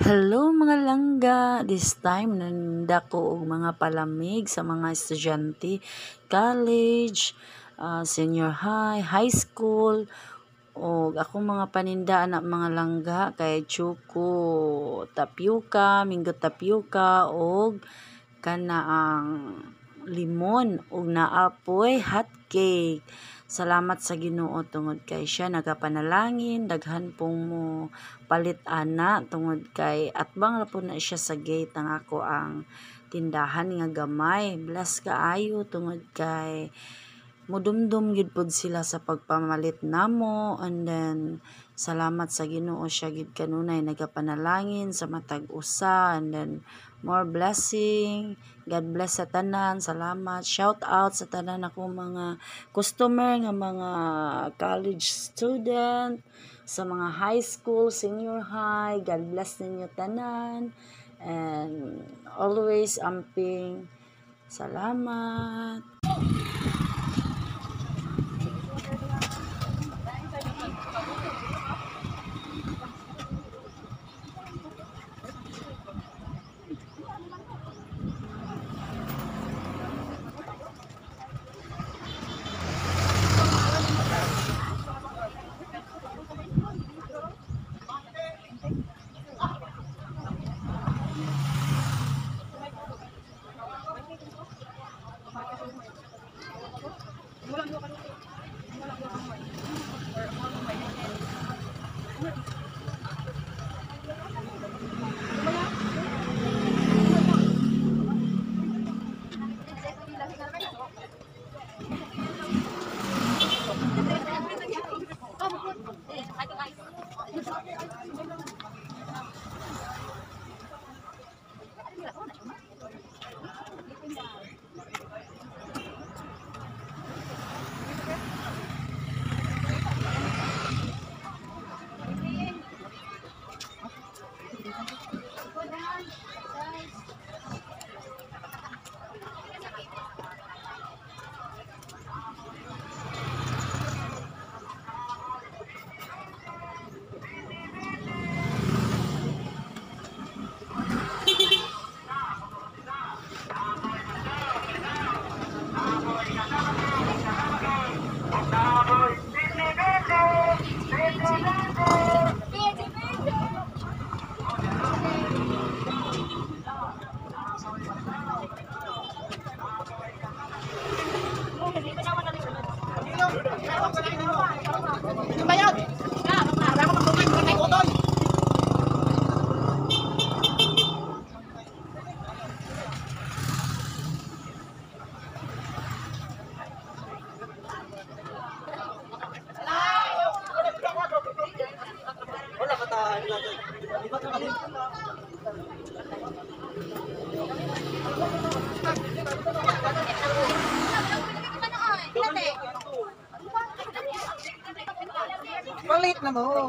Hello, mga langga! This time nanda ko og mga palamig sa mga estudyante, college, senior high, high school, og akong mga paninda ana, mga langga, kay choco tapioca, mango tapioca og kana ang limon ug naa poy hot cake. Salamat sa Ginoo tungod kay siya nagapanalangin, daghan pong mo palit ana tungod kay atbang ra po na siya sa gate ang ako ang tindahan nga gamay. Bless kaayo tungod kay mudumdum gyud pod sila sa pagpamalit namo, and then salamat sa Ginoo, siya gyud kanunay nagapanalangin sa matag usa, and then more blessing. God bless sa tanan. Salamat. Shout out sa tanan akong mga customer nga mga college student, sa mga high school, senior high. God bless ninyo tanan and always amping. Salamat. Palit na mo.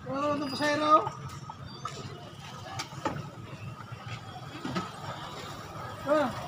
Oh, ano pasahero? Ah.